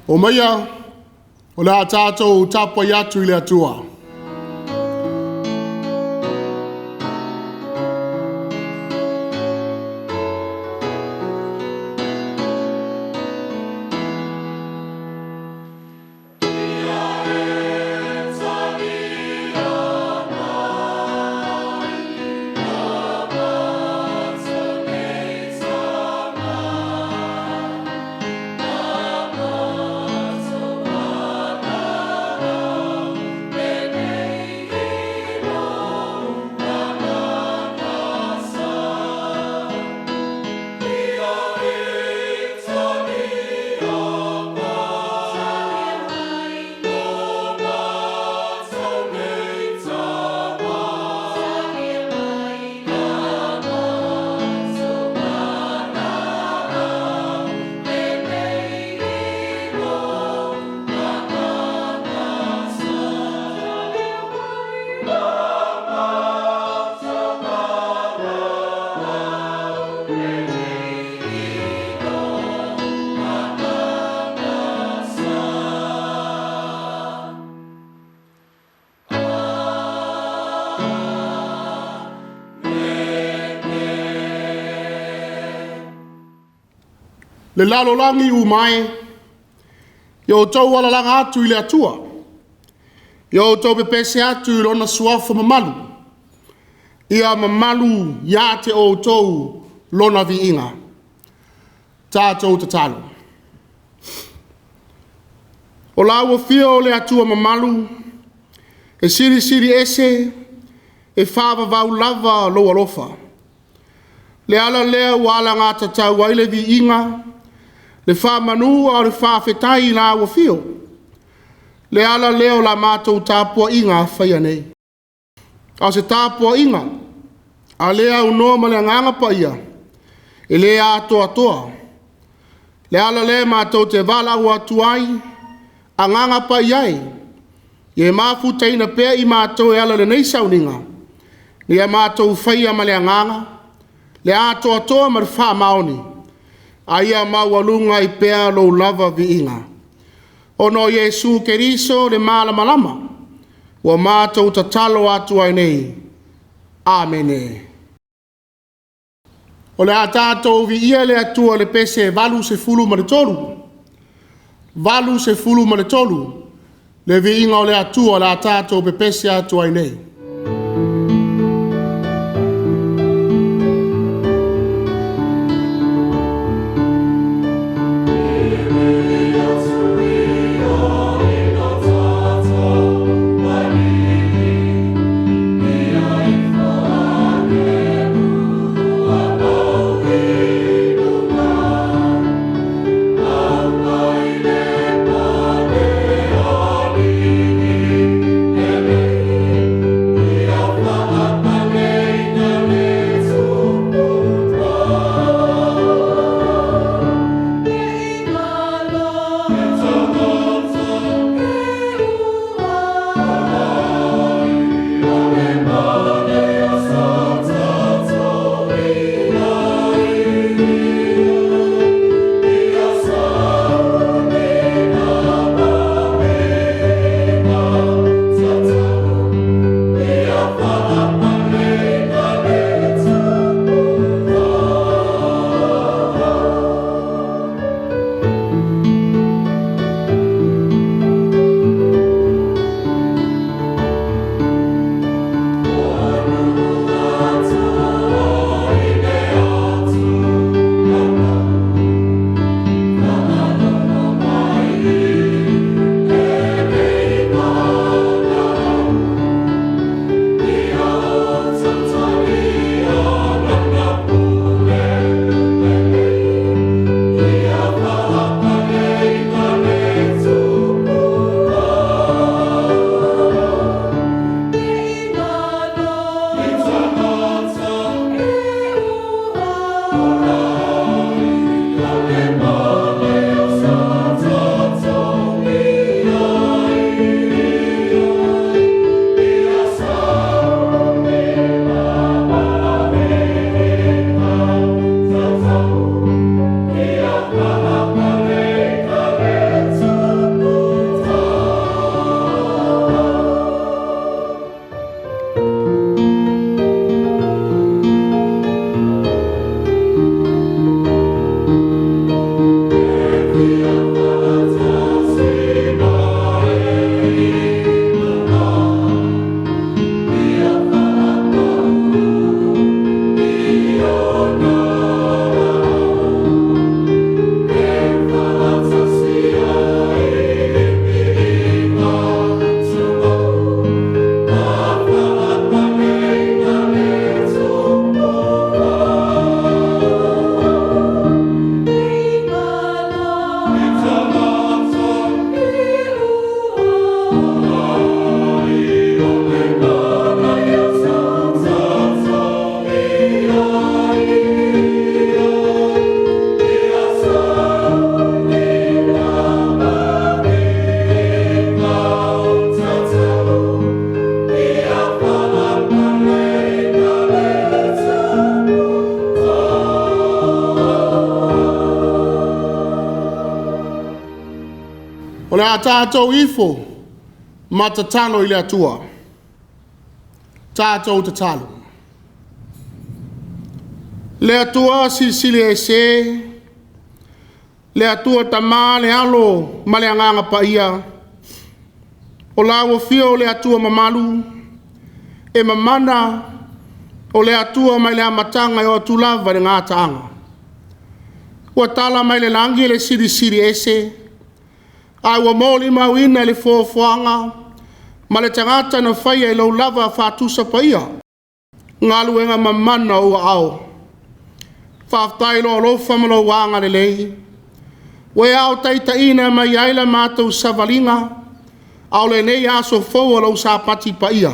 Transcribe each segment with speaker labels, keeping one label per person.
Speaker 1: Omaia, o le a tatou tapuai atu i le Atua. Le lalolagi uma e, ia outou alalaga atu i le Atua, ia outou pepese atu i Lona Suafa mamalu, ia mamalu ia te outou Lona viiga. Tatou tatalo. O lau afio o le Atua mamalu, e silisili ese, e faavavau lava lou alofa. Le ala lea ua alagatatau ai le viiga, le faamanu a o le faafetai i lau afio. Le ala lea o la matou tapuaiga faia nei. A o se tapuaiga a lea aunoa ma le agaga paia, e le atoatoa. Le ala lea matou te valaau atu ai, Agaga Paia e, ia e mafutaina pea i matou e ala i lenei sauniga, ia matou faia ma le agaga, le atoatoa ma le faamaoni, a ia maualuga ai pea lou lava viiga. Ona o Iesu Keriso le malamalama, ua matou tatalo atu ai nei. Amene. O le a tatou viia le Atua i le pese 83, 83, le viiga o le Atua o le a tatou pepese atu ai nei. O le a tatou ifo ma tatalo i le Atua. Tatou tatalo. Le Atua silisili ese, le Atua Tama, le Alo ma le Agaga Paia, o lau afio o le Atua mamalu, e mamana, o le Atua mai le amataga e oo atu lava i le gataaga. Ua tala mai le lagi le Silisili Ese, a ua molimauina i le foafoaga ma le tagata na faia i lou lava faatusa paia, galuega mamana o ou aao. Faafetai i lou alofa ma lou agalelei, ua e aotaitaiina mai ai la matou savaliga, a o lenei aso fou o lou Sapati paia,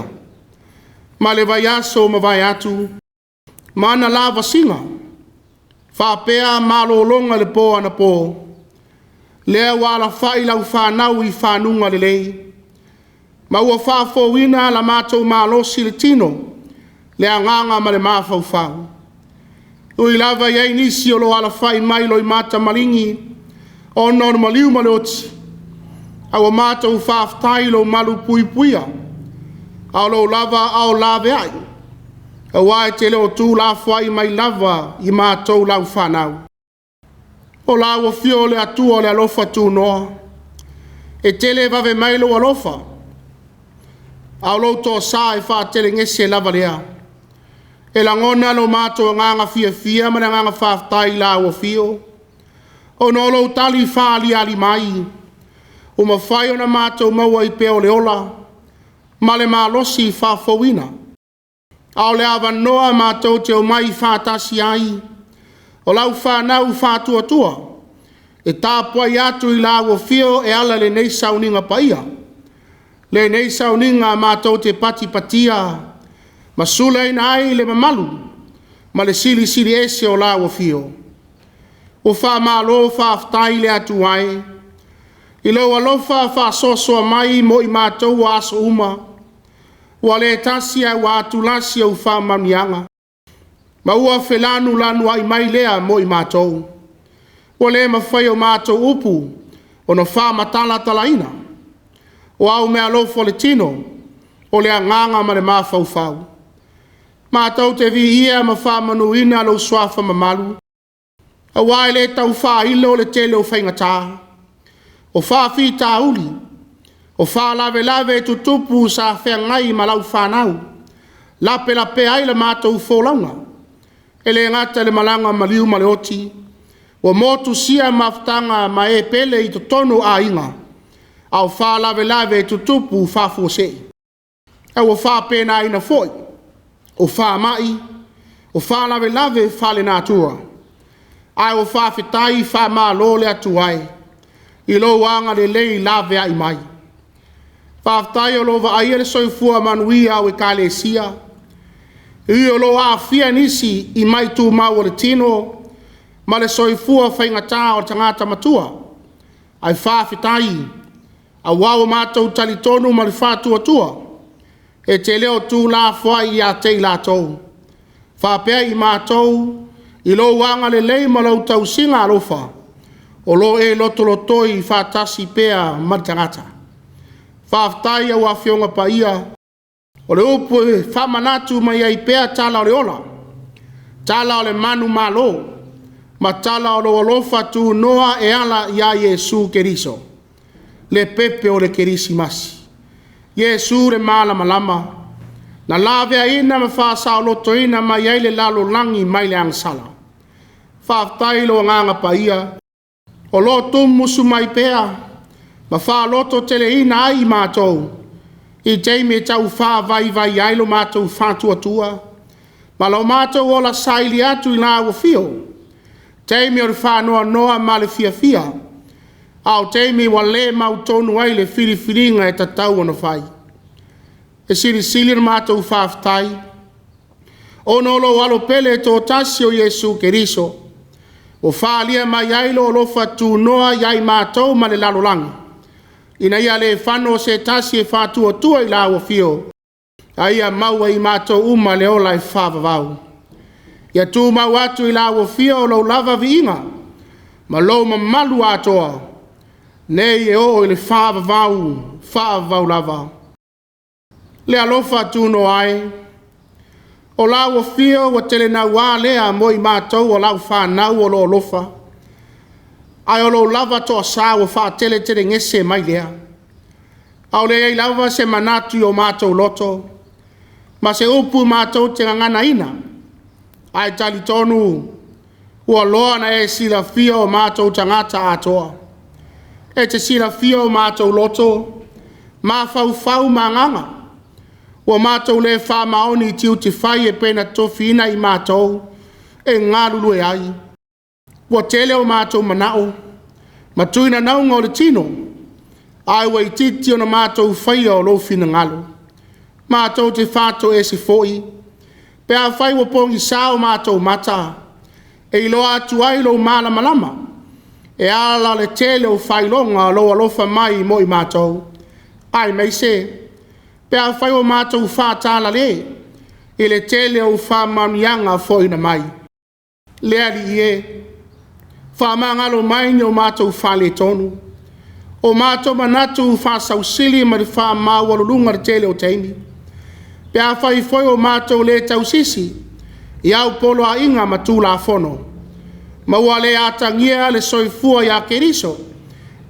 Speaker 1: ma le vaiaso ua mavae atu, ma ana lavasiga, faapea malologa i le po anapo, lea ua alafai lau fanau i fanuga lelei, ma ua faafouina la matou malosi i le tino, le agaga ma le mafaufau. Ui lava i ai nisi o lo o alafai mai loimata maligi ona o le maliu ma le oti, ae ua matou faafetai i lou malu puipuia, a o lou lava aao laveai, aua e te le o tuulafoai mai lava i matou lau fanau. O lau afio o le Atua o le alofa tunoa, e tele vave mai lou alofa, a o lou toasa e faatelegese lava lea. E lagona lo matou agaga fiafia ma le agaga faafetai i lau afio, ona o lou tali faaaliali mai, ua mafai ona matou maua ai pea o le ola ma le malosi faafouina. A o le avanoa matou te omai faatasi ai, o lau fanau faatuatua, e tapuai atu i lau afio e ala i lenei sauniga paia, lenei sauniga matou te patipatia ma sulaina ai le mamalu ma le silisili ese o lau afio. Ua faamalo faafetai le Atua e, i lou alofa faasoasoa mai mo i matou aso uma, ua le tasi ae ua atulasi ou faamanuiaga, ma ua felanulanuai mai lea mo i matou. Ua le mafai o matou upu ona faamatalatalaina, o au meaalofa o le tino, o le agaga ma le mafaufau. Matou te viia ma faamanuina lou suafa mamalu, aua e le tau faailo le tele o faigata, o faafitauli, o faalavelave tutupu sa feagai ma lau fanau, lapelapea ai la matou folauga. E le gata i le malaga maliu ma le oti, ua motusia mafutaga ma e pele i totonu o aiga, a o faalavelave tutupu faafuasei. Ae ua fapenaina foi o faamai, o faalavelave faalenatura, ae ua faafetai faamalo le Atua e i lou agalelei laveai mai. Faafetai o lo o vaaia le soifua manuia o Ekalesia, e ui o lo o aafia nisi i mai tumau o le tino ma le soifua faigata o le tagata matua, ae faafetai aua ua matou talitonu ma le faatuatua, e te le o tuulafoai ia te i latou, faapea i matou i lou agalelei ma lou tausiga alofa, o lo o e lotolotoi faatasi pea ma le tagata. Faafetai i au Afioga Paia, o le upu e faamanatu mai ai pea tala o le ola, tala o le manumalo, ma tala o lou alofa tunoa e ala ia Iesu Keriso, le pepe o le Kerisimasi. Iesu le malamalama, na laveaina ma faasaolotoina mai ai le lalolagi mai le agasala. Faafetai i lou agaga paia, o lo o tumusu mai pea ma faalototeleina ai i matou, i taimi e tau faavaivai ai lo matou faatuatua, ma lo matou ola saili atu i lau afio, taimi o le faanoanoa ma le fiafia, a o taimi ua le mautonu ai le filifiliga e tatau ona fai. E silisili le matou faafetai, ona o lou alo pele toatasi o Iesu Keriso, ua faaalia mai ai lou alofa tunoa ia i matou ma le lalolagi, ina ia le fano se tasi e faatuatua i lau afio, a ia maua i matou uma le ola e faavavau. Ia tumau atu i lau afio lou lava viiga ma lou mamalu atoa, Nei e oo i le faavavau, faavavau lava. Le alofa tunoa e, o lau afio ua telenaua lea mo i matou o lau fanau o lo o alofa, ae o lou lava toasa ua faateletelegese mai lea. A o le i ai lava se manatu i o matou loto, ma se upu matou te gaganaina, ae talitonu ua loa ona e silafia o matou tagata atoa. E te silafia o matou loto, mafaufau ma agaga, ua matou le faamaoni i tiute fai e pei ona tofiina i matou e galulue ai. Ua tele o matou manao ma tuinanauga o le tino, ae ua itiiti ona matou faia o lou finagalo. Matou te faatoese foi pe afai ua pogisa o matou mata, e iloa atu ai lou malamalama e ala le tele o faailoga o lou alofa mai mo i matou, aemaise pe afai ua matou faatalale i le tele o faamanuiaga foaiina mai. Le Alii e, faamagalo mai ni o matou faaletonu, o matou manatu faasausili ma le faamaualuluga i le tele o taimi, pe afai foi ua matou le tausisi i au poloaiga ma Tulafono, ma ua le atagia le soifua ia Keriso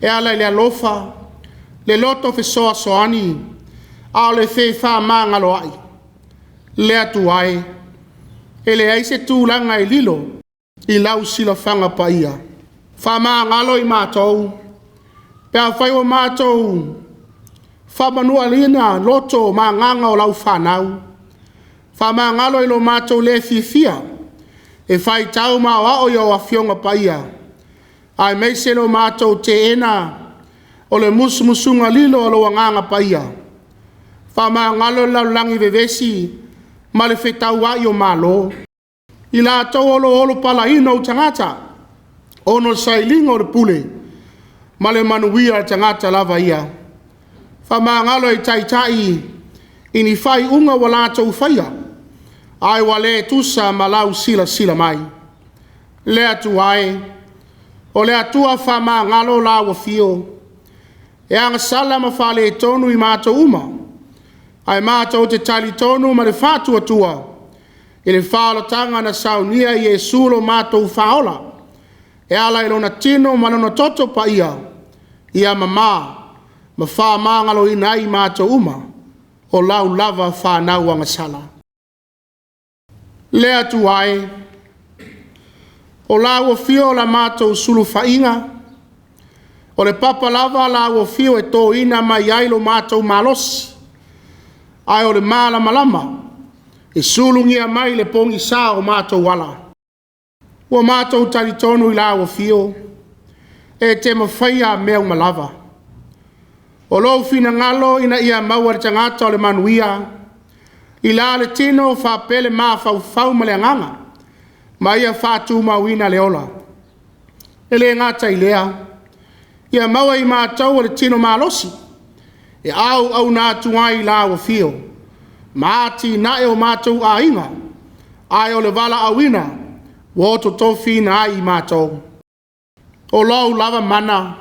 Speaker 1: e ala i le alofa, le loto fesoasoani, a o le fefaamagaloai. Le Atua e, e leai se tulaga e lilo i lau silafaga paia. Faamagalo i matou, pe afai ua matou faamanualiina loto ma agaga o lau fanau. Faamagalo i lo matou le fiafia e faitau ma aoao i au Afioga Paia, aemaise lo matou teena o le musumusuga lilo a lou Agaga Paia. Faamagalo le lalolagi vevesi ma le fetauai o malo, i latou o lo o olopalaina ou tagata, ona o le sailiga o le pule ma le manuia o le tagata lava ia. Faamagalo i taitai i ni faaiuga ua latou faia, ae ua le tusa ma lau silasila mai. Le Atua e, o le Atua faamagalo lau afio, e agasala ma faaletonu i matou uma, ae matou te talitonu ma le faatuatua i le faaolataga na saunia e Iesu lo matou faaola, e ala i lona tino ma lona toto paia, ia mamā ma faamagaloina ai i matou uma, o lau lava fanau agasala. Le Atua e, o lau afio o la matou sulufaiga, o le papa lava lau afio e toina mai ai lo matou malosi, ae o le malamalama e sulugia mai le pogisa o matou ala. Ua matou talitonu i lau afio, e te mafaia mea uma lava. O lou finagalo ina ia maua e le tagata o le manuia, i la le tino faapea le mafaufau ma le agaga, ma ia faatumauina le ola. E le gata i lea, ia maua i matou o le tino malosi, e auauna atu ai i lau afio, ma atinae o matou aiga, ae o le valaauina ua totofiina ai i matou. O lou lava mana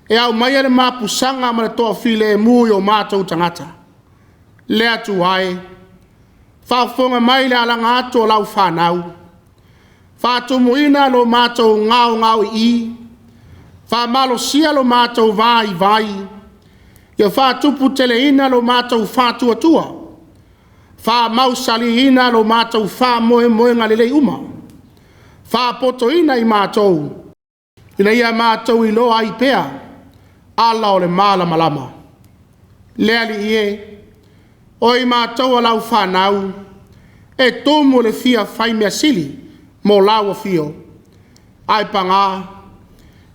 Speaker 1: e aumaia le mapusaga ma le toafilemu i o matou tagata. Le Atua e, faafofoga mai i le alaga atu o lau fanau, faatumuina lo matou gaogaoii, faamalosia lo matou vaivai, ia faatuputeleina lo matou faatuatua, faamausaliina lo matou faamoemoega lelei uma, faapotoina i matou, ina ia matou iloa ai pea ala o le malamalama. Le Alii e, o i matou o lau fanau, e tumu le fia fai mea sili mo lau afio, ae paga,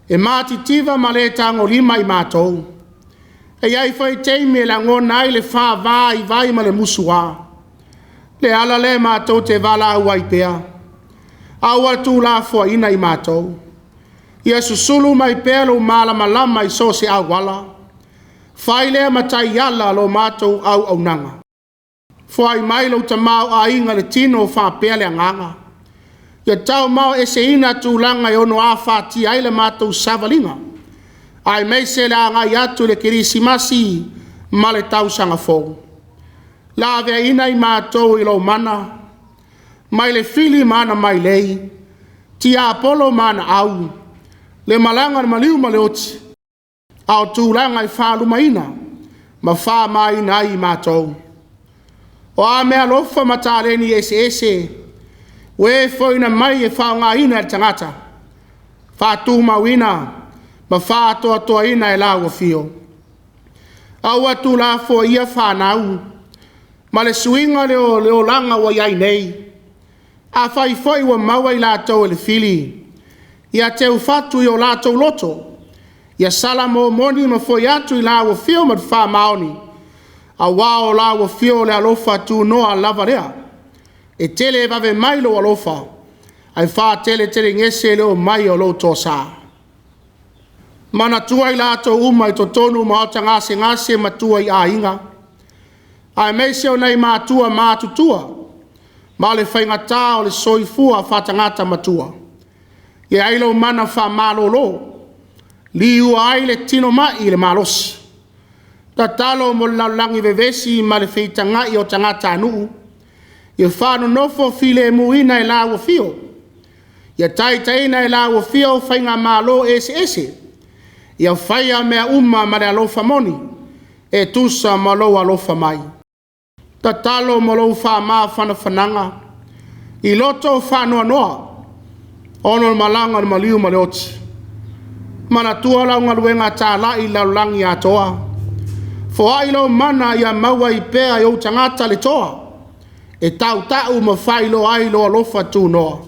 Speaker 1: e matitiva ma le tagolima i matou. E i ai foi taimi e lagona ai le faavaivai ma le musuā. Le ala lea matou te valaau ai pea, aua le tuulafoaiina i matou. Ia susulu mai pea lou malamalama i so o se auala, fai lea ma taiala lo matou auaunaga. Foai mai lou tamaoaiga i le tino faapea le agaga. Ia taomaoeseina tulaga e ono afatia ai le matou savaliga. Aemaise le agai atu i le Kerisimasi ma le tausaga fou. Laveaiina i matou i lou mana, mai le fili ma ana mailei, tiapolo ma ana au, le malaga a le maliu ma le oti, a o tulaga e faalumaina ma faamaina ai i matou. O a meaalofa ma taleni eseese ua e foaiina mai e faaaogaina e le tagata, faatumauina ma faatoatoaina e la ua afio. Aua tuulafoaia fanau ma le suiga o le olaga ua i ai nei. Afai foi ua maua i latou e le fili, ia teufatu i o latou loto, ia sala momoli ma foi atu i lau afio ma le faamaoni, aua o lau afio o le alofa tunoa lava lea. E televave mai lou alofa, ae faateletelegese le oo mai o lou toasa. Manatua i latou uma i totonu o maota gasegase ma tua i aiga, aemaise o nai matua matutua, ma le faigata o le soifua faatagata matua. Ia i ai lou mana faamalolo, liua ai le tino mai i le malosi. Tatalo mo le lalolagi vevesi ma le feitagai o tagatanuu, ia faanonofo filemuina e lau afio, ia taitaiina e lau afio faigamalo eseese, ia faia mea uma ma le alofa moni, e tusa ma lou alofa mai. Tatalo mo lou faamafanafanaga i loto faanoanoa ona o le malaga a le maliu ma le oti. Manatua lau galuega talai i le lalolagi atoa. Foai lou mana ia maua ai pea e ou tagata le toa, e tautau ma faailoa ai lou alofa tunoa.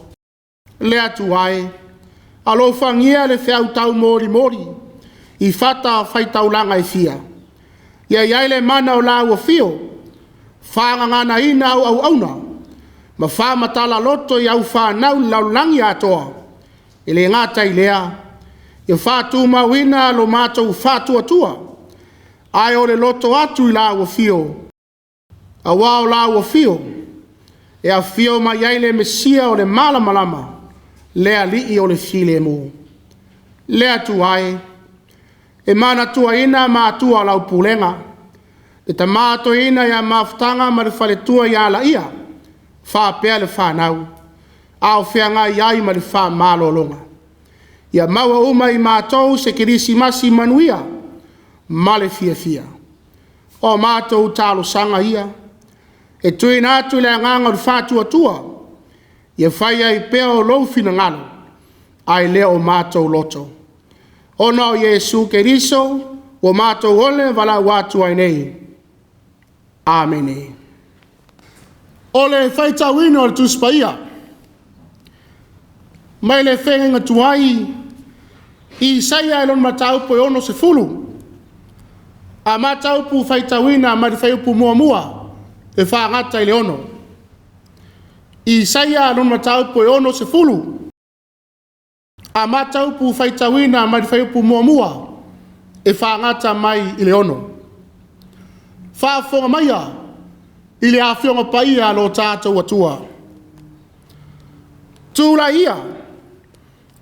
Speaker 1: Le Atua e, alofagia le feau taumolimoli i fatafaitaulaga e fia, ia i ai le mana o lau afio, faagaganaina au auauna ma faamatala loto i au fanau i le lalolagi atoa. E le gata i lea, ia faatumauina lo matou faatuatua, ae o le loto atu i lau afio, aua o lau afio e afio mai ai le Mesia o le malamalama, le Alii o le filemu. Le Atua e, e manatuaina matua o lau pulega, le tama toeaina ia Mafutaga ma le faletua ia Laia, faapea le fanau, a o feagai ai ma le faamalologa. Ia maua uma e i matou se Kerisimasi manuia ma le fiafia. O a matou talosaga ia, e tuuina atu i le agaga o le faatuatua, ia fai ai pea o lou finagalo, ae le o matou loto. Ona o Iesu Keriso ua matou ole valaau atu ai nei. Amene. O le faitauina o le Tusi Paia mai le Feagaiga Tuai i Isaia i lona mataupu e 60, amata upu faitauina mai le fuaiupu 1 e faagata i le 6. Isaia lona mataupu e 60, amata upu faitauina mai le fuaiupu 1 e faagata mai i le 6. Faafofoga maia i le Afioga Paia a lo tatou Atua. Tulai ia,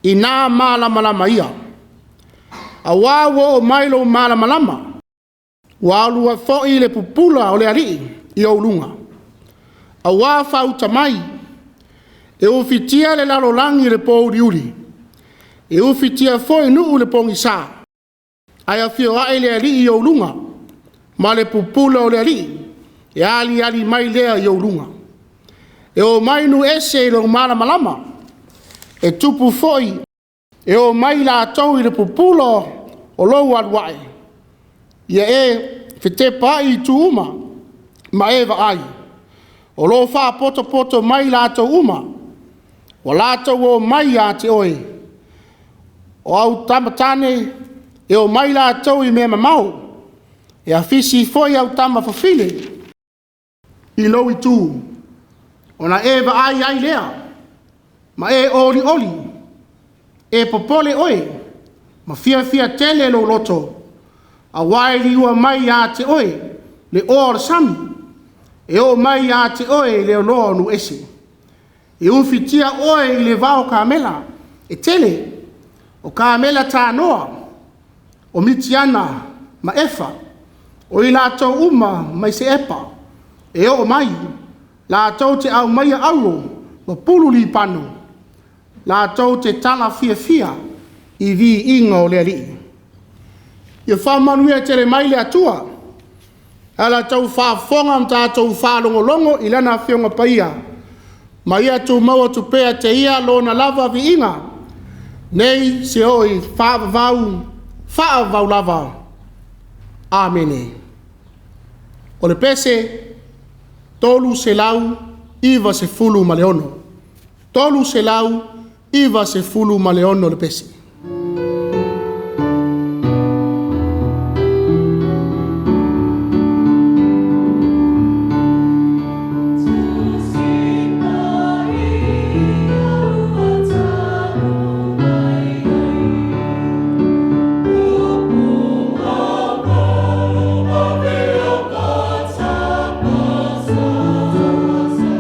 Speaker 1: ina malamalama ia, aua ua oo mai lou malamalama, ua alua foi le pupula o le Alii i ou luga. Aua faauta mai, e ufitia le lalolagi i le pouliuli, e ufitia foi nuu i le pogisa, ae afio ae le Alii i ou luga, ma le pupula o le Alii, e aliali mai lea i ou luga. E omai nuu ese i lou malamalama, e tupu foi e omai latou i le pupula o lou alu ae. Ia e fetepaai i itu uma ma e vaai, o lo o faapotopoto mai latou uma, ua latou omai ia te oe. O au tama tane e omai latou i mea mamao, e afisi foi au tama fafine i lou itu, ona e vaai ai lea ma e olioli, e popole oe ma fiafia tele lou loto, aua e liua mai ia te oe le oa o le sami, e oo mai ia te oe le loa o nuu ese. E ufitia oe i le vao kamela e tele, o kamela tanoa, o Mitiana ma Efa, o i latou uma mai Seepa, e oo mai, latou te aumaia auro ma pulu lipano, latou te tala fiafia i viiga o le Alii. Ia faamanuia tele mai le Atua i la outou faafofoga ma tatou faalogologo i Lana Afioga Paia, ma ia tumau atu pea te Ia Lona lava viiga, nei seoi faavavau, faavavau lava. Amene. O le pese 396, 396 le pese.
Speaker 2: Tusi Paia ua talu mai ai, Upu Faalogo ia i le tala Tusi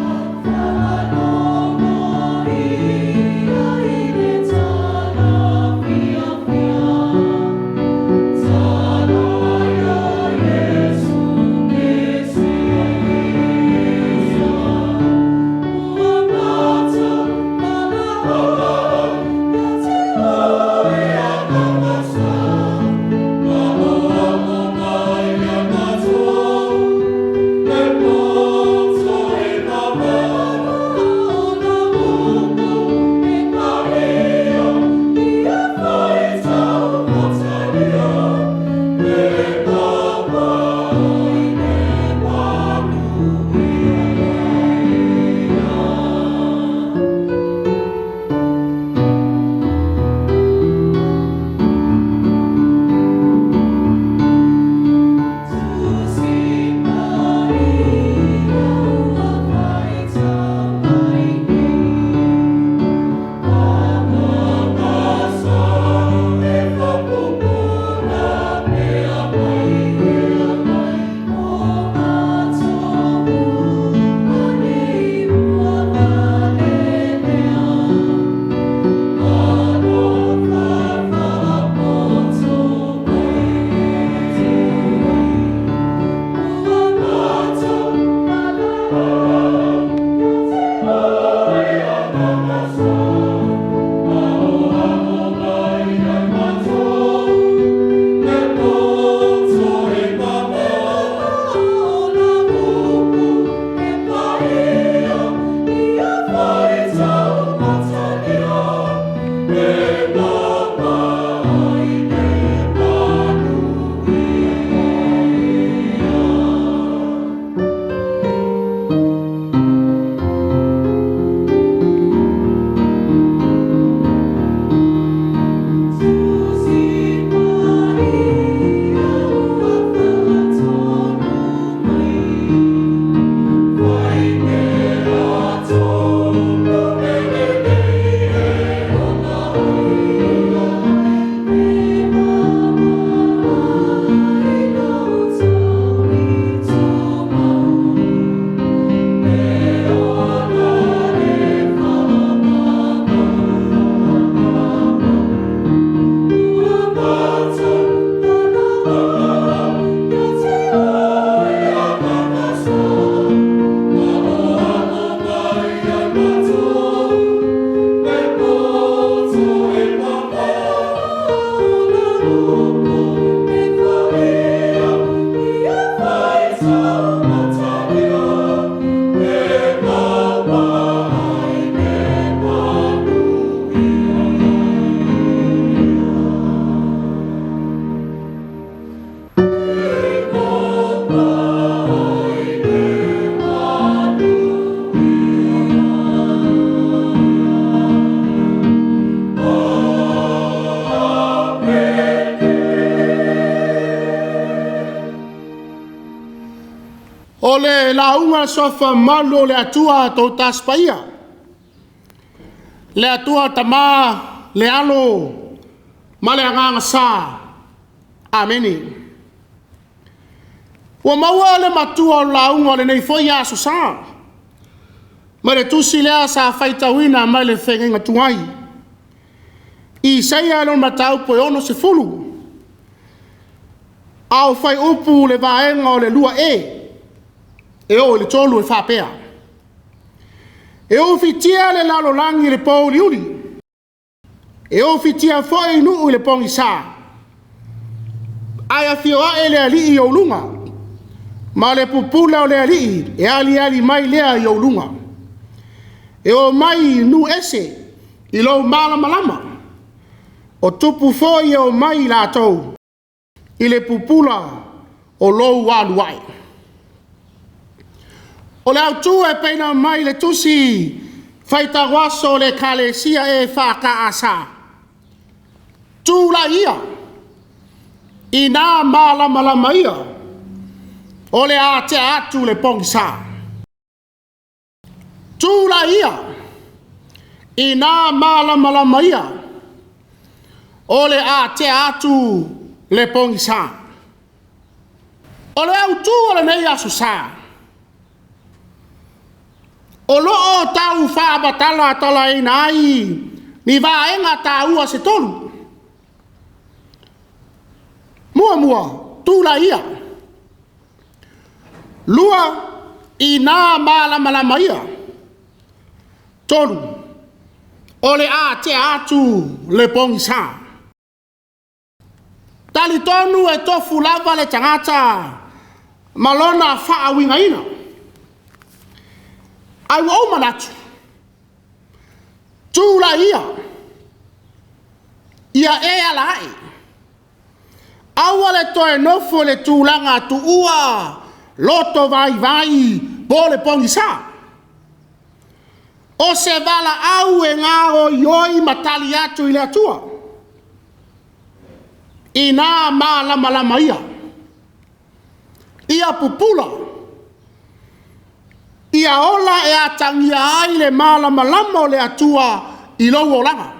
Speaker 2: Paia ua faitau mai nei, O matou uma nei ua valelea Alofa faapoto mai Ua matou valaau ia te Oe Agaga Sa, Aoao mai ai matou, E ola upu e paia, ia faitau matalia, E mama ai le manuia. Tusi Paia ua faatonu mai, Fai mea tonu e lelei e ola ai, E mama ai lau tauli tumau, E ola le faavavau. Ua matou valaau ia te Oe Agaga Sa, Aoao mai ai matou, E poto e mama. E ola upu e paia, ia faitau matalia, E mama ai le manuia. E mama ai le manuia.
Speaker 1: O le lauga soafa malu o le Atua tou tasi paia, le Atua Tama, le Alo ma le Agaga Sa. Amene. Ua maua le matua o le lauga o lenei foi Aso Sa, mai le tusi lea sa faitauina mai le feagaiga tuai, Isaia lona mataupu e 60. A o fuaiupu le vaega o le 2E e oo i le 3 e faapea, E ufitia le lalolagi i le pouliuli, e ufitia foi nuu i le pogisa, ae afio ae le Alii i ou luga, ma le pupula o le Alii e aliali mai lea i ou luga. E o mai nuu ese i lou malamalama, o tupu foi e o mai i latou i le pupula o lou alu ae. O le autu e pei ona aumai i le tusi faitauaso o le Ekalesia EFKS, tulai ia, ina malamalama ia, o le a tea atu le pogisa. Tulai ia, ina malamalama ia, o le a tea atu le pogisa. O le autu o lenei Aso Sa, o lo o tau faamatalatalaina ai ni vaega taua se tolu. Muamua, tulai ia. Lua, ina malamalama ia. Tolu, o le a tea atu le pogisa. Talitonu e tofu lava le tagata ma lona faauigaina. Ae ua ou manatu, tulai ia, ia e ala ae. Aua le toe nofo i le tulaga tuua, loto vaivai po o le pogisa. O se valaau e gaoioi ma tali atu i le Atua. Ina malamalama ia, ia pupula, ia ola e atagia ai le malamalama o le Atua i lou olaga.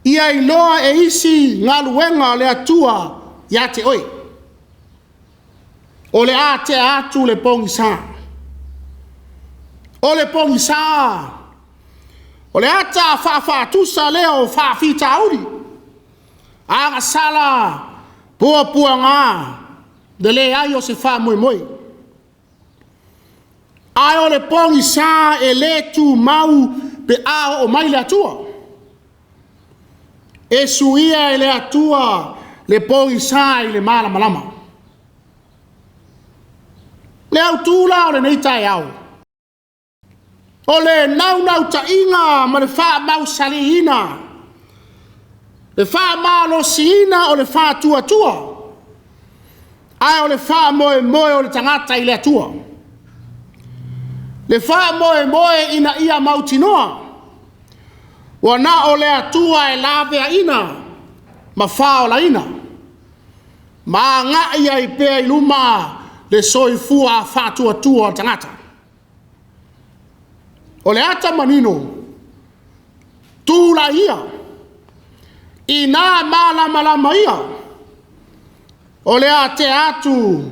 Speaker 1: Ia iloa e isi galuega a le Atua ia te oe. O le a tea atu le pogisa. O le pogisa, o le ata faafaatusa lea o faafitauli, agasala, puapuaga, le leai o se faamoemoe. Ae o le pogisa e le tumau pe a oo mai le Atua. E suia e le Atua le pogisa i le malamalama. Le autu la o lenei taeao, o le naunautaiga ma le faamausaliina, le faamalosiina o le faatuatua, ae o le faamoemoe o le tagata i le Atua. Le faamoemoe ina ia mautinoa, ua na o le Atua e laveaina ma faaolaina, ma agai ai pea i luma le soifua faatuatua o le tagata. O le ata manino, tulai ia, ina malamalama ia, o le a tea atu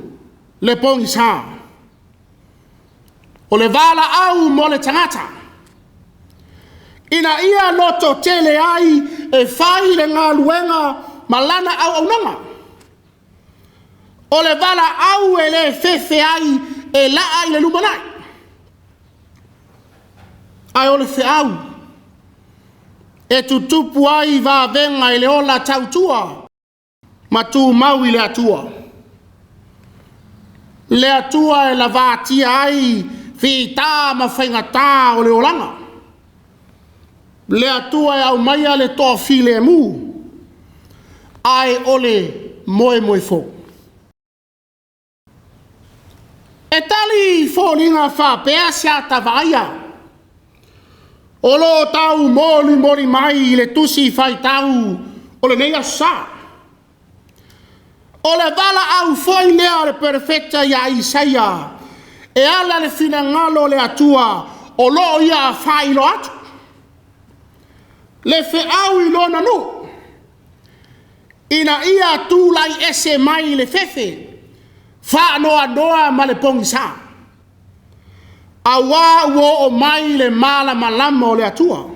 Speaker 1: le pogisa. O le valaau mo le tagata, ina ia lototele ai e fai le galuega ma lana auaunaga. O le valaau e le fefe ai e laa i le lumanai. Ae o le feau e tutupu ai vavega i le ola tautua ma tumau i le Atua. Le Atua e lavatia ai fita ma faigata o le olaga. Le Atua e aumaia le toafilemu, ae o le moemoe fou. E tali foliga faapea se ata vaaia, o lo o tau molimoli mai i le tusi faitau o lenei aso Sa. O le valaau foi lea o le perofeta ia Isaia, e ala le finagalo o le Atua o lo o ia faailoa atu. Le feau i lona nuu, ina ia tulai ese mai le fefe, faanoanoa ma le pogisa. Auā ua oo mai le malamalama o le Atua,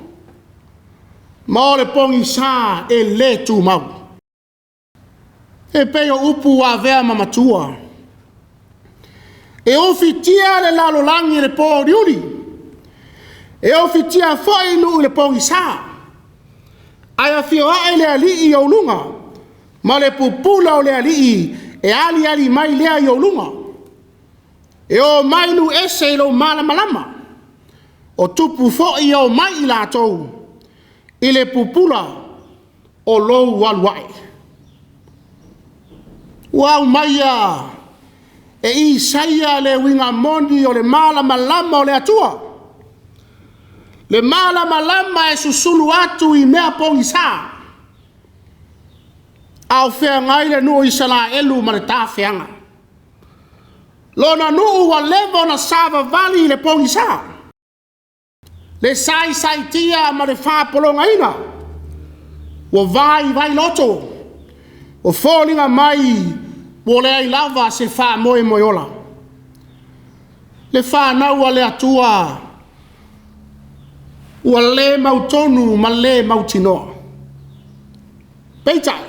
Speaker 1: ma o le pogisa e le tumau. E pei o upu ua avea ma matua. E ufitia le lalolagi i le pōuliuli, e ufitia foi nuu i le pogisa, ae afio ae le Alii i ou luga, ma le pupula o le Alii e aliali mai lea i ou luga. E o mai nuu ese i lou malamalama, o tupu foi e o mai i latou i le pupula o lou alu ae. Ua aumaia e Isaia le uiga moni o le malamalama o le Atua, le malamalama e susulu atu i mea pogisa, a o feagai le nuu o Isaraelu ma le tafeaga. Lona nuu ua leva ona savavali i le pogisa, le saisaitia ma le faapologaina, ua vaivai loto, ua foliga mai ua leai lava se faamoemoe ola. Le fanau a le Atua ua le mautonu ma le mautinoa. Peitai,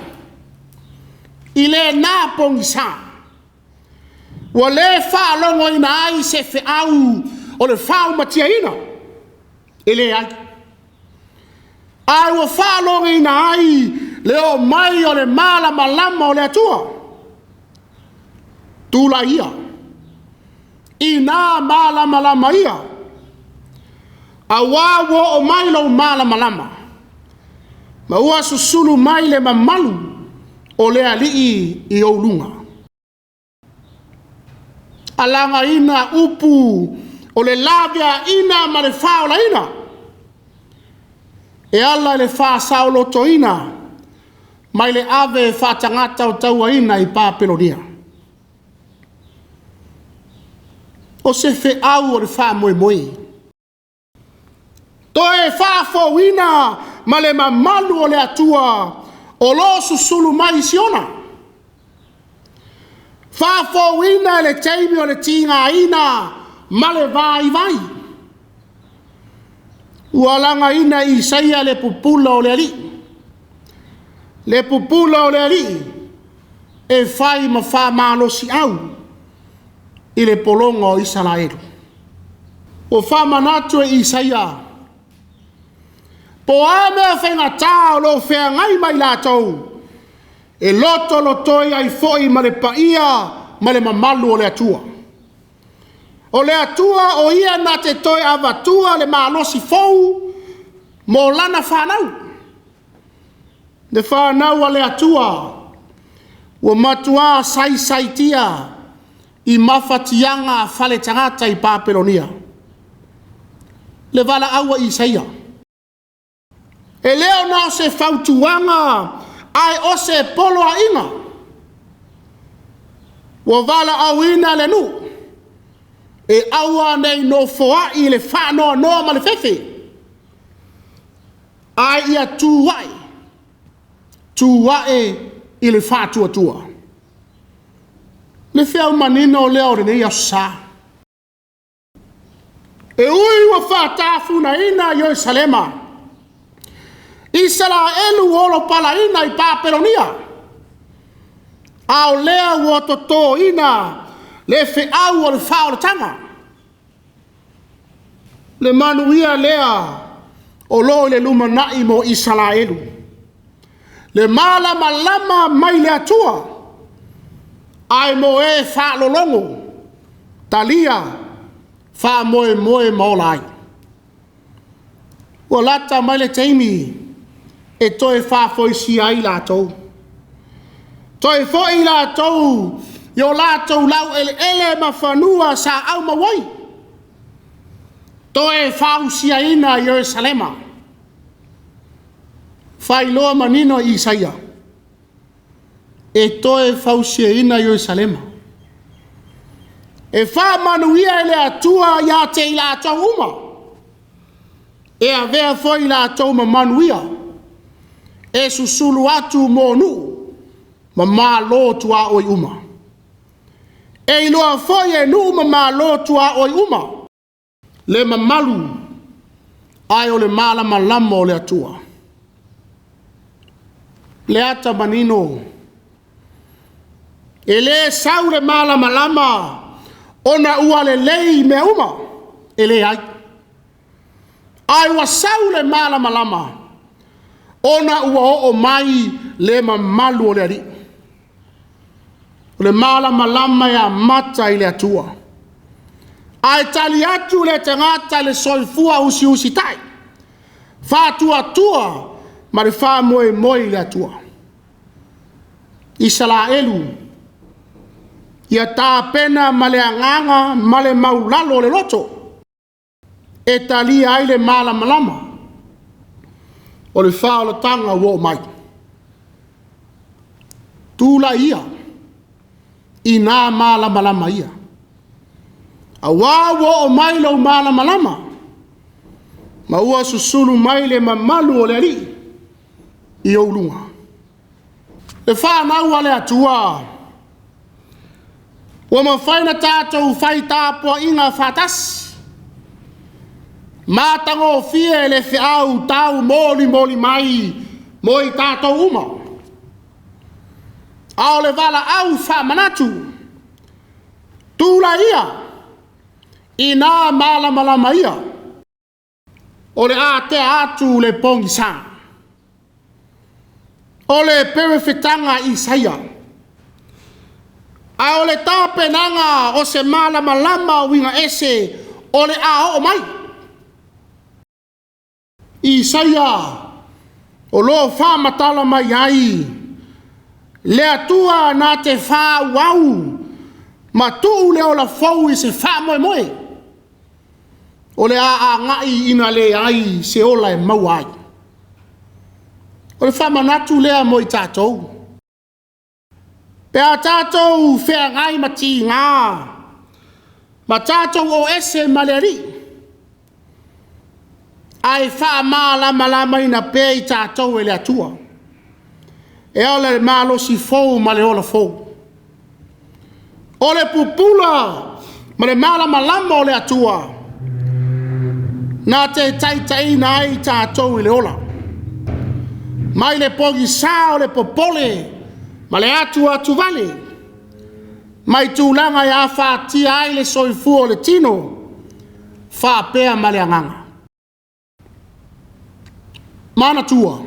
Speaker 1: i lena pogisa, ua le faalogoina ai se feau o le faaumatiaina, e leai. Ae ua faalogoina ai le oo mai o le malamalama o le Atua. Tulai ia, ina malamalama ia, auā ua oo mai lou malamalama, ma ua susulu mai le mamalu o le Alii i ou luga. Alagaina upu o le laveaina ma le faaolaina, e ala i le faasaolotoina mai le ave faatagata o tauaina i Papelonia. O se feau o le faamoemoe. Toe faafouina ma le mamalu o le Atua o lo o susulu mai i Siona. Faafouina le taimi o le tigaina ma le vaivai. Ua lagaina e Isaia le pupula o le Alii. Le pupula o le Alii e fai ma faamalosiau i le pologa o Isaraelu. Ua faamanatu e Isaia, po a mea faigata o lo o feagai ma i latou, e lotolotoi ai foi ma le paia ma le mamalu o le Atua. O le Atua o ia na te toe avatua le malosi fou mo lana fanau. Le fanau a le Atua ua matua saisaitia i mafatiaga faletagata i Papelonia. Le valaau a Isaia. E le o na o se fautuaga, ae o se poloaiga. Ua valaauina le nuu, e aua nei nofoai i le faanoanoa ma le fefe, ae ia tu ae, tu ae i le faatuatua. Le feau manino lea o lenei aso sa. E ui ua faatafunaina Ierusalema, Isaraelu ua olopalaina i Papelonia, a o lea ua totoina le feau o le faaolataga. Le manuia lea o lo o i le lumanai mo Isaraelu. Le malamalama mai le Atua, ae mo e faalologo, talia, faamoemoe ma ola ai. Ua lata mai le taimi e toe faafoisia ai latou. Toe foi latou i o latou laueleele ma fanua sa aumau ai. Toe fausiaina Ierusalema. Faailoa manino e Isaia, e toe fausiaina Ierusalema. E faamanuia e le Atua ia te i latou uma, e avea foi i latou ma manuia, e susulu atu mo nuu ma malo tuaoi uma. E iloa foi e nuu ma malo tuaoi uma le mamalu ae o le malamalama o le Atua. Le ata manino. E lē sau le malamalama ona ua lelei mea uma, e leai. Ae ua sau le malamalama ona ua oo mai le mamalu o le Alii. O le malamalama e amata i le Atua. Ae tali atu le tagata i le soifua usiusitai, faatuatua ma le faamoemoe i le Atua. Isaraelu, ia tapena ma le agaga ma le maulalo o le loto e talia ai le malamalama o le faaolataga ua oo mai. Tulai ia i na malamalama ia, auā ua oo mai lou malamalama ma ua susulu mai le mamalu o le Alii i ou luga. Le fanau a le Atua, ua mafai ona tatou fai tapuaiga faatasi, matagofie le feau taumolimoli mai mo i tatou uma. A o le valaau faamanatu, tulai ia ina malamalama ia, o le a tea atu le pogisa. O le perofetaga a Isaia. A o le tapenaga o se malamalama uiga ese o le a oo mai. Isaia o lo o faamatala mai ai le Atua na te faaauau ma tuu le ola fou i se faamoemoe o le a agai ina leai se ola e maua ai. O le faamanatu lea mo i tatou. Pe a tatou feagai ma tiga ma tatou o ese ma le Alii, ae faamalamalamaina pea i tatou e le Atua e ala i le malosi fou ma le ola fou. O le pupula ma le malamalama o le Atua na te taitaiina ai tatou i le ola. Mai le pogisa o le popole ma le atuatuvale, mai tulaga e afatia ai le soifua o le tino faapea ma le agaga. Manatua,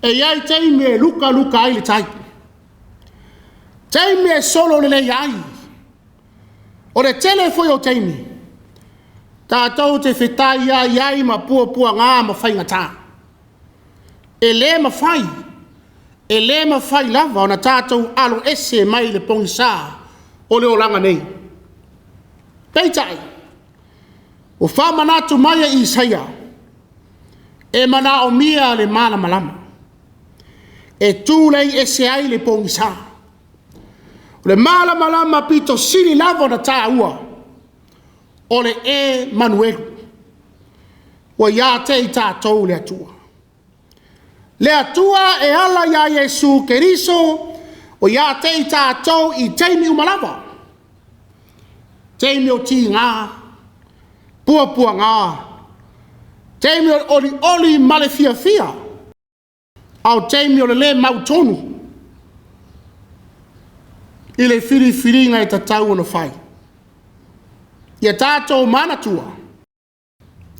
Speaker 1: e i ai taimi e lukaluka ai le tai, taimi e solo lelei ai. O le tele foi o taimi, tatou te fetaiai ai ma puapuaga ma faigata. E le mafai, e le mafai lava ona tatou aloese mai le pogisa o le olaga nei. Peitai, ua faamanatu mai e Isaia, e manaomia le malamalama e tulei ese ai le pogisa. O le malamalama pito sili lava ona taua, o le Emanuelu, ua ia te i tatou le Atua. Le Atua e ala ia Iesu Keriso, ua ia te i tatou i taimi uma lava. Taimi o tiga, puapuaga, taimi o le olioli ma le fiafia, a o taimi o le lē mautonu i le filifiliga e tatau ona fai. Ia tatou manatua,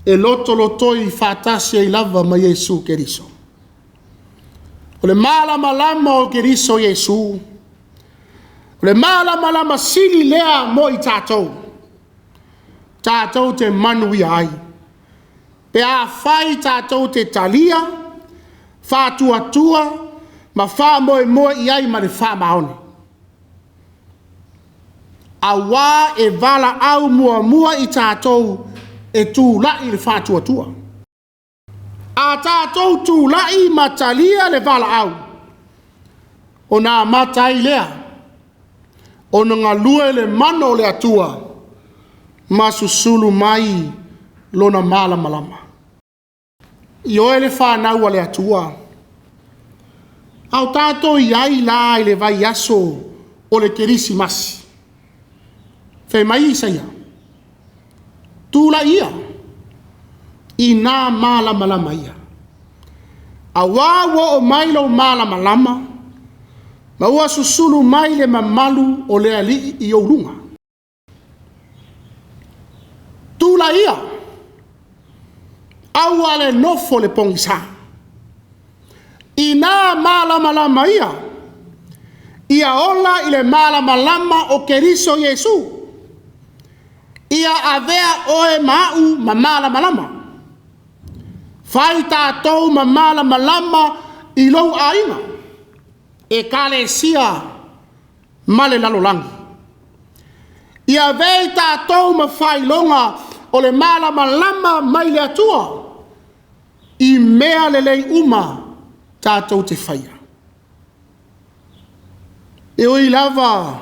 Speaker 1: e lotolotoi faatasi ai lava ma Iesu Keriso. O le malamalama o Keriso Iesu, o le malamalama sili lea mo i tatou, tatou te manuia ai. Pe a fai tatou te talia, faatuatua ma faamoemoe i ai ma le faamaoni. Auā e valaau muamua i tatou e tulai le faatuatua. A tatou tulai ma talia le valaau, ona amata ai lea ona galue le mana o le Atua ma susulu mai lona malamalama. I oe le fanau a le Atua, a o tatou i ai la i le vaiaso o le Kerisimasi. Fai mai Isaia, tulai ia i nā malamalama ia. Auā ua oo mai lou malamalama, Ma ua susulu mai le mamalu o le Alii i ou luga. Tulaia, aua le nofo le pogisa. Ina malamalama ia, ia ola i le malamalama o Keriso Iesu. Ia avea oe ma au ma malamalama. Fai tatou ma malamalama i lou aiga, ekalesia ma le lalolagi. Ia avea i tatou ma faailoga o le malamalama mai le Atua i mea lelei uma tatou te faia. E ui lava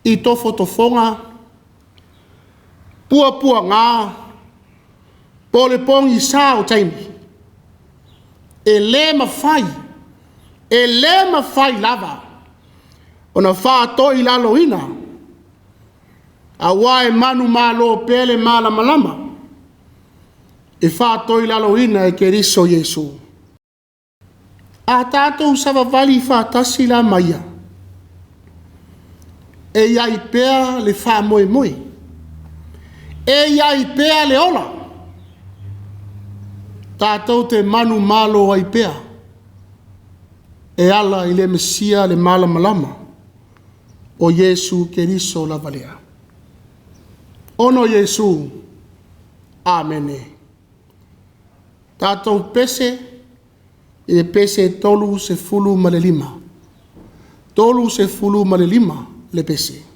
Speaker 1: i tofotofoga, puapuaga, po o le pogisa o taimi, e le mafai, e le mafai lava ona faatoilaloina, aua e manumalo pea le malamalama e faatoilaloina e Keriso Iesu. A tatou savavali faatasi la ma ia, e i ai pea le faamoemoe, e i ai pea le ola, tatou te manumalo ai pea e ala i le Mesia le malamalama o Iesu Keriso lava lea. Ono Iesu, Amene. Tatou pese i le pese 35. 35 le pese.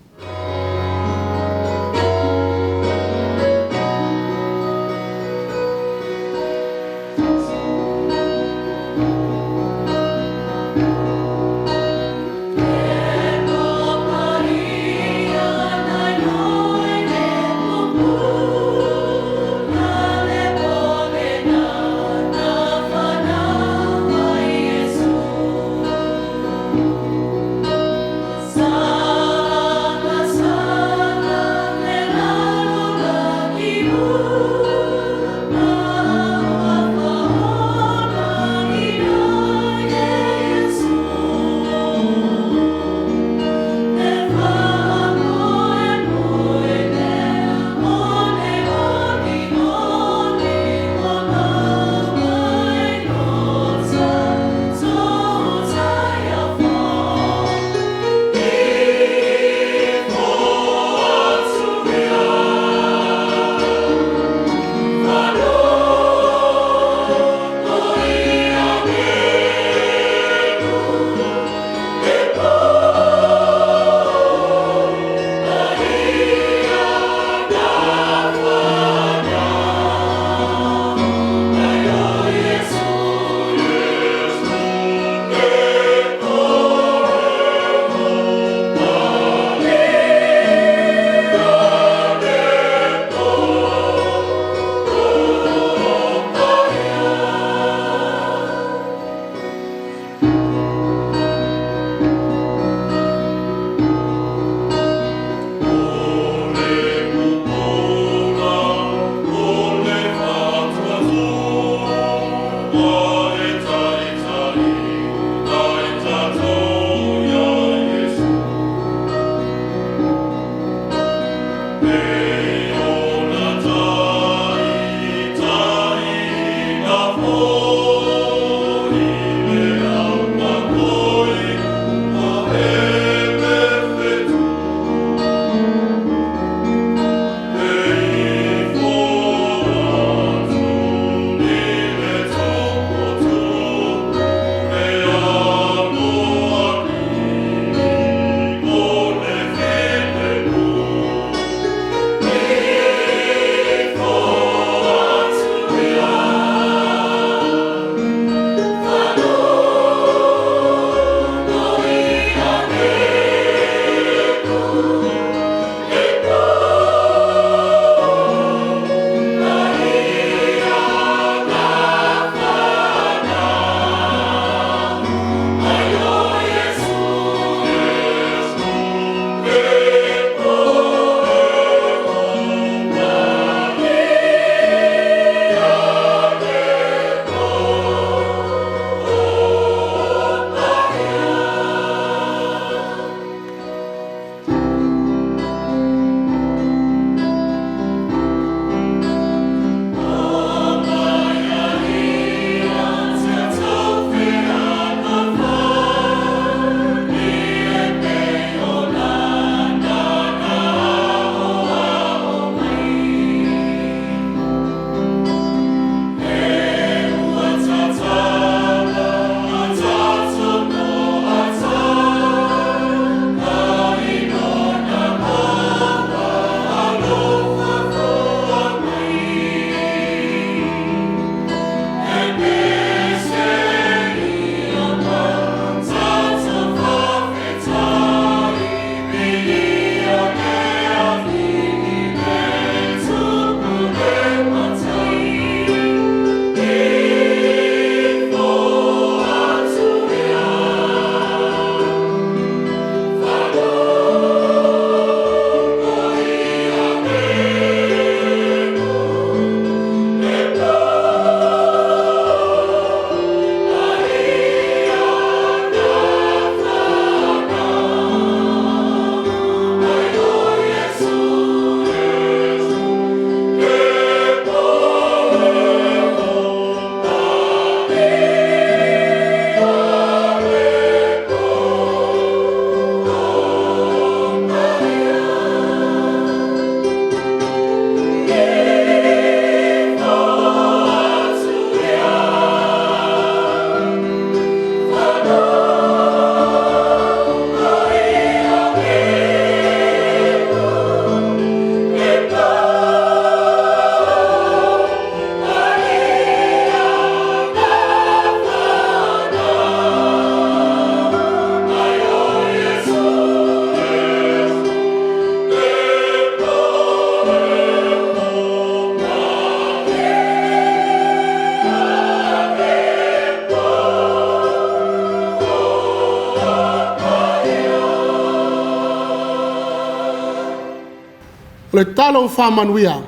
Speaker 1: O le talo faamanuia.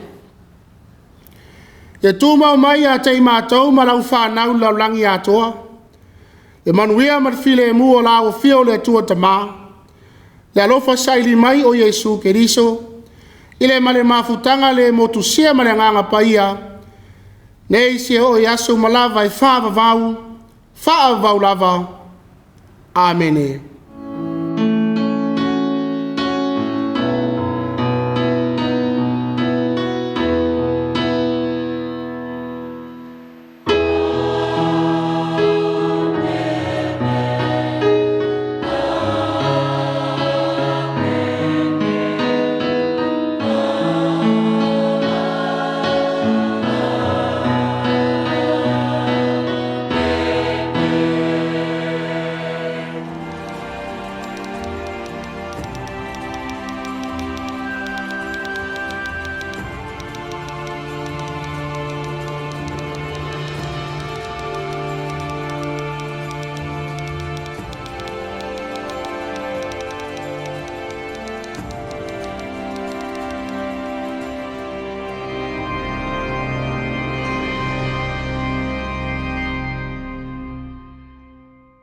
Speaker 1: Ia tumau mai ia te i matou ma lau fanau i le lalolagi atoa, le manuia ma le filemu o la afio o le Atua Tama, le alofa saili mai o Iesu Keriso, i le ma le mafutaga le motusia ma le Agaga Paia, nei seia oo i aso uma lava e faavavau, faavavau lava. Amene.